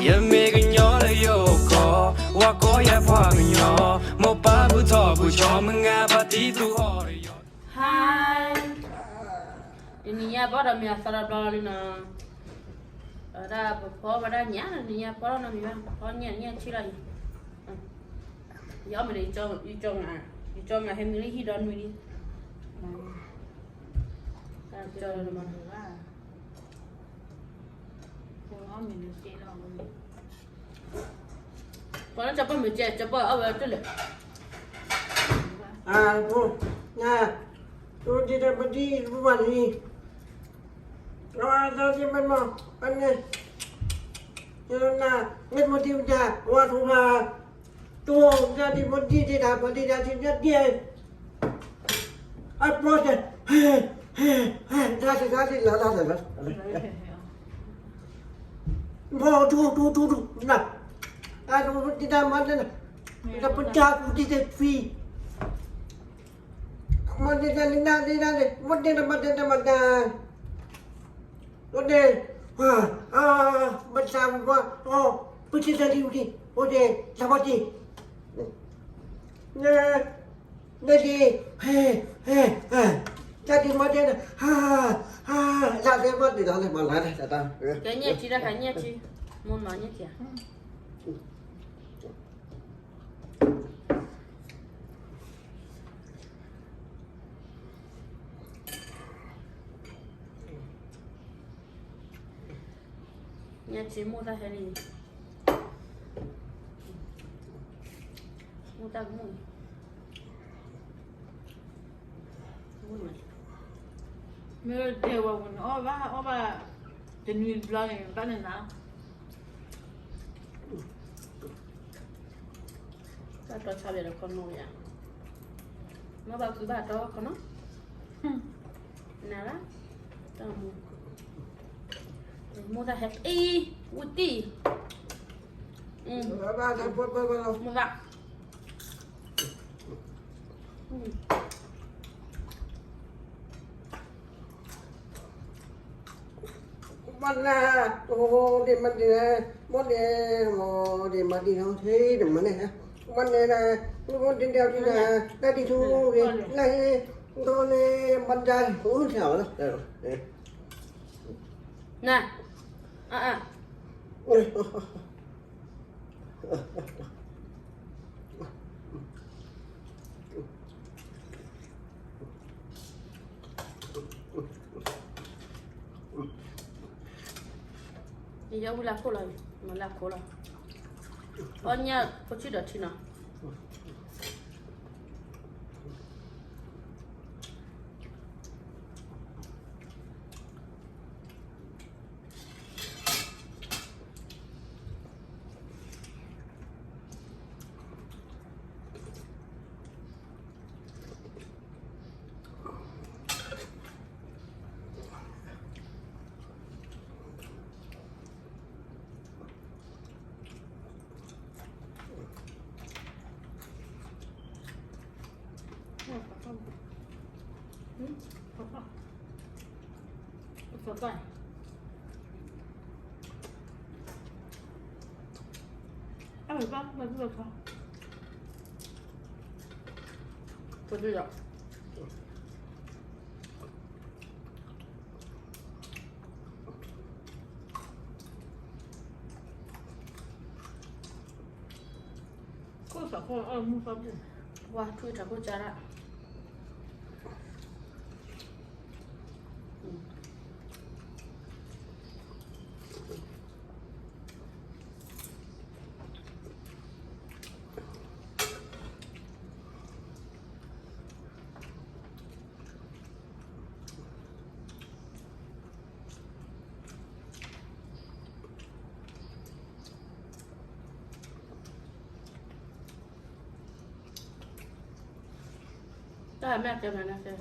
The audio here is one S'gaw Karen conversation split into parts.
ယမ့ၢ်ကညီလၢယအိၣ်ကီၢ်, ဝၤကိးယၤပှၤကညီ, မိၢ်ပၢ်ဘူၣ်ထီၣ်ဘူၣ်ကၠီ, မုၢ်ငါဖါတံၢ်သူၣ်ဟီၣ်ဒီးယီၤ. Hi, တနံၤညါဘီဒီးမ့ၢ်အသီတဘျီလီၤလံနီၤ, ဝဲဒၣ်ပဖီဝဲဒၣ်ညၣ်, တနံၤညါဖီထီၣ်နီတမံၤဘၣ်, ဖီညၣ်ညၣ်ထံလီၤအံၤ, ယအီၣ်မ့ၢ်ဒီး, ယကၠီ, ယကၠီမးဟဲမံလၢဟံၣ်ဒီနွံလံ, ကၠီလၢမၤ ပှၤလၢကၠီပီၢ်မ့ၢ်ကဲ, ကၠီပီၢ်အီၣ်ဝဲတလဲၣ်, အ, ပဒံတဘဒံပဝဲနံၤ, အသီတမ့ၢ်မ့ၢ်, အန့ၣ်, နမ့ၢ်မဒံဝဲဒၣ်, ဝဲထူၣ်ဘၣ်, တိၢ်ဒၣ်ဒံပဒံဒံဒၣ်, ပဒံဒၣ်ထံဒၣ်ဒံ, အပီၢ်တဲ, ဟဲ, ဟဲ, ဟဲ, ဒၣ်တဂၤဒံလၢလၢလၢလၢ, ဘီဒူဒူဒူဒူ, န, အဒူဒံဒၣ်မၤဒၣ်, ဒီးပဒၣ်ကူဒံဒၣ်ဖံ, မၤဒၣ်ဒၣ်လံနၤဒၣ်ဒၣ်လံ, မၤဒၣ်ဒၣ်မၤဒၣ်မၤဒၣ်, အိၣ်ဒ့, အ, ဘၣ်သးဝံၤ, အိၣ်, ပထံၣ်တၢ်လံဝံၤ, အိၣ်ဒ့, တၢ်ဘၣ်တံၢ်, န, နဒ့, ဟဲ, ဟဲ, ဟဲ, တၢ်ဒ့မၤဒ့နၤ, ဟါ, ဟါ, တၢ်ဒ့မၤဒ့နၤလၢမၤလၢ်တၢ်, ကဲညၣ်ထံတၢ်ခါညၣ်ထံ, မိၢ်နီၤညၣ်ထံဧါ. ညၣ်ထံမိၢ်တၢ်ဟဲလံ, မိၢ်တၢ်ကမိၣ်လံ, မ့ၢ်ဒဲဝဲဝံၤန့ၣ် အီၣ်ဘၣ်အီၣ်ဘၣ်, တနွံတဘျီန့ၣ် ဘၣ်နနၤ တၢ်တီဆါဘၣ်ဒီးခီနီယၤ, မ့ၢ်ဘၣ်ခုဘၣ်တီခီနီ, နၤလၢ, တၢ်မူ, မိၢ်တၢ်ဟဲအံၤ, ဝံတံၢ်, မိၢ်ဘၣ်, မၤနၤ, အိၣ်ဒ့မၤဒ့, မ့ၢ်ဒ့, မ့ၢ်ဒ့မၤဒ့နီၤ, ဟဲဒ့မၤန့ၣ်, မၤန့ၣ်, မ့ၢ်ဒ့ဒ့ဒ့, တၢ်ဒ့ထူဂ့ၤ, နဟဲ, ဒိးန့ၣ်, မၤဒၣ်, အိၣ်ထီၣ်လီၤ, န, အ, အ ယဝံလၢခိၣ်လီၤ, မၤလၢခိၣ်လီၤ, အီၣ်ညၣ်ဖိဆံးဒီးထံနီၤ. ခိၣ်သးခိၣ်အီၣ်မူသီပူၤ, ဝါထူၣ်ထးခိၣ်ကၢ်ဒၣ်. တၢ်မ့ၢ်တဲမ့ၢ်နတဲ,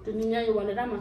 တနံၤညါယဝၤလၢတၢ်မၤ,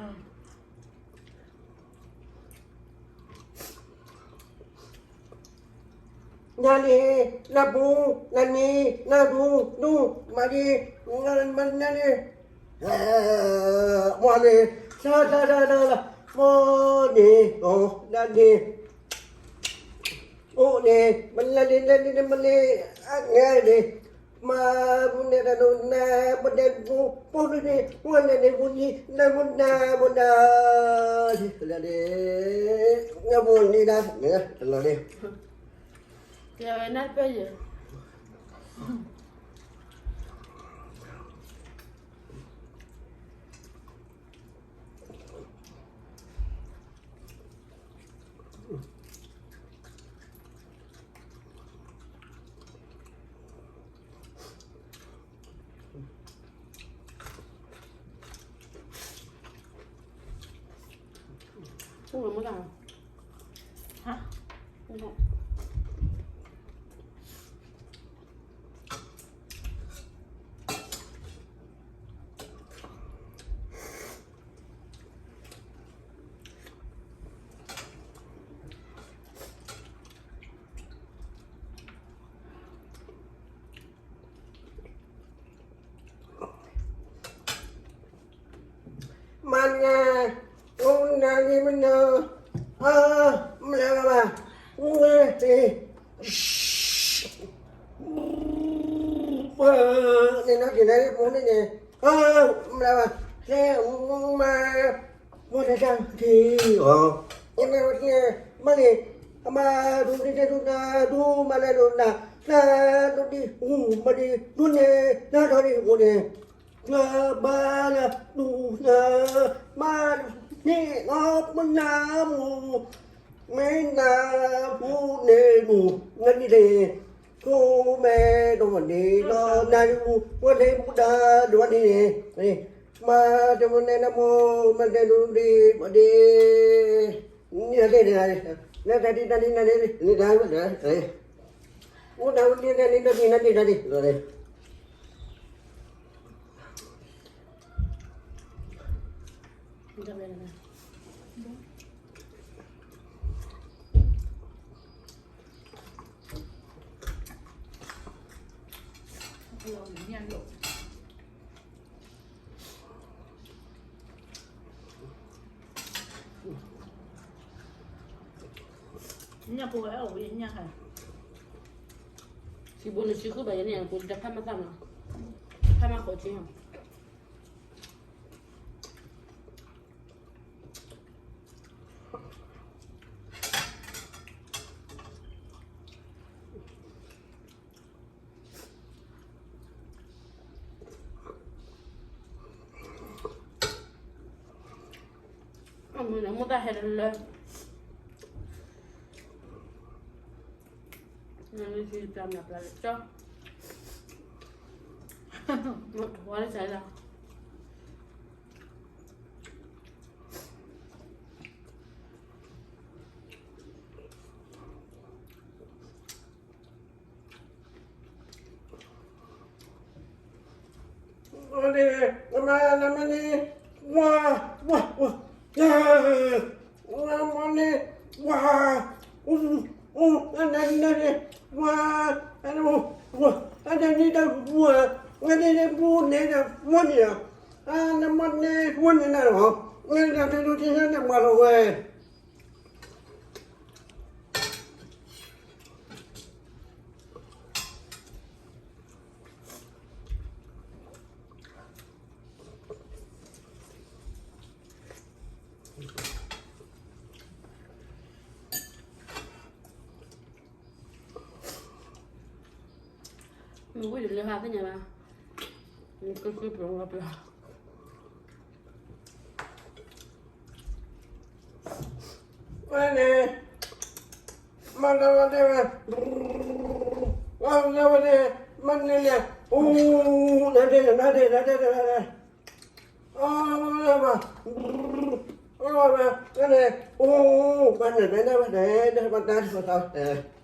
နၤန့ၣ် နၢ်ပူၤ နၤန့ၣ် နၢ်ဒူ ဒူ မၤန့ၣ် မၤန့ၣ် မၤန့ၣ် တၢ်တၢ်တၢ်တၢ် မၤန့ၣ် နၤန့ၣ် အိၣ်န့ၣ် မၤန့ၣ် နၤန့ၣ် မၤန့ၣ် အါန့ၣ် မၤပူၤန့ၣ် တၢ်ဒိၣ်နၤ ပဒဲပူၤ ပူၤန့ၣ် ပူၤန့ၣ် ပူၤန့ၣ် နၤပူၤနၤပူၤနၤ လၢန့ၣ် နပူၤန့ၣ်ဒၣ် လၢန့ၣ် ကဲဝဲနၢ်ပၢၢ်ယဲ အိၣ်မတၤ ဟါ မနၤ အိၣ်နၤလံမနၤ အၢ မလၢဘၣ်ဘၣ် ဝဲတ့ ပှၤန့ၣ်နီၢ်က့ၤနၤလံပူၤန့ၣ်န့ၣ် အၢ မလၢဘၣ် လဲၤမၤ ဝဲတၢ်တၢ်က့ၤအီၤ မၤန့ၣ် အမၤဒိၣ်ဒိၣ်ဒိၣ်နၤဒိၣ်မၤလဲၣ်ဒိၣ်နၤ နၤဒိၣ်ဒံး မၤဒံး ဒိၣ်န့ၣ် နၤထီၣ်ဒံးအိၣ်န့ၣ် ကဘၣ်လၢဒူၣ်နၤ မၤန့ၢ်အီၤပနၢ်မူ မ့ၢ်နၢ်ဟူန့ၢ်မူ နဒ်လဲၣ် ဆိမဲဒီးမၤန့ၢ်လီၤ နၢ်ဟူ ပှၤန့ၣ်မူဒါဒိၣ်န့ၣ် မၤတမူန့ၣ်နမိၢ် မၤတဲဒိၣ်ဒံး မၤဒံး နတၢ်ဒံး နတၢ်ဒံး နတၢ်ဒံး နတၢ်ဒံး ညၣ်ဖိဝဲအိၣ်ဝဲညၣ်ခါ စံးဘိနစံဃုဘၣ်ယဲန့ၣ် ဖိတဖၣ်မၤသၣ်မး တဖၣ်မၤဃိးဆံ အမ့ၢ်နမိၢ်တၢ်ဟဲလၢလၢ နမ့ၢ်သံပျၢ်မၤပျၢ်လၢကၠီ မ့ၢ်ထီၣ်ဝါလၢစးလီၤ အန့ၣ် နမၤနမၤန့ၣ် ဝါ ဝါ ဝါ နမၤန့ၣ် ဝါ အူ အူ အနနန့ၣ် ဝါ အန ဝါ အနနတၢ်ဝါ အနနပူန့ၣ် ဝါန့ၣ် အနမၤန့ၣ် ဝါန့ၣ်နၤလီၤ နတၢ်တဒိၣ်ထံၣ်နမၤလီၤဝဲ မ့ၢ်ဝံၤလၢဟါသ့ၣ်ညါဘၣ် မ့ၢ်ကစၢ်ပျီပျီ ပျီ ဝဲန့ၣ်, မၤတၢ်ဝဲန့ၣ်ဝဲ, ဝဲန့ၣ်, မၤန့ၣ်န့ၣ်, အိၣ်, နၤဒ့ၣ်, နၤဒ့ၣ်, နၤဒ့ၣ်, နၤဒ့ၣ်, အိၣ်, ဝဲန့ၣ်, အိၣ်, မၤန့ၣ်, အိၣ်, မၤန့ၣ်, မၤန့ၣ်, မၤန့ၣ်, မၤန့ၣ်, မၤန့ၣ်.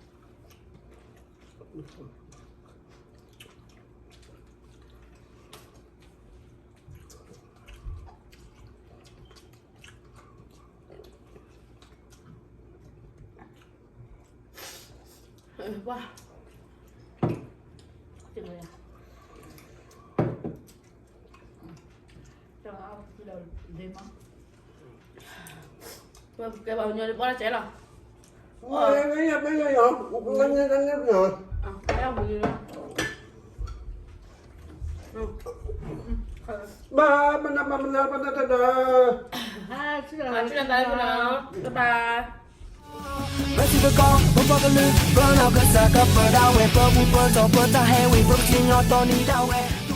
ကဲဘၣ်ညီဒီးဘီၣ်တၢ်ကဲလီၤ. ဘၣ်မနုၤဘၣ်မနုၤဘၣ်တၢ်တၢ်, ဘၣ်, ပစံးပကီၢ် ပပှၤကလုာ် ပနီၢ်ကစၢ်ကပၢဒၣ်ဝဲ ပဘူၣ်ပတီၢ်ပတၢ်ဟဲဝံၤ ပကစံၣ်ညီၣ်တီနံၤဒၣ်ဝဲ.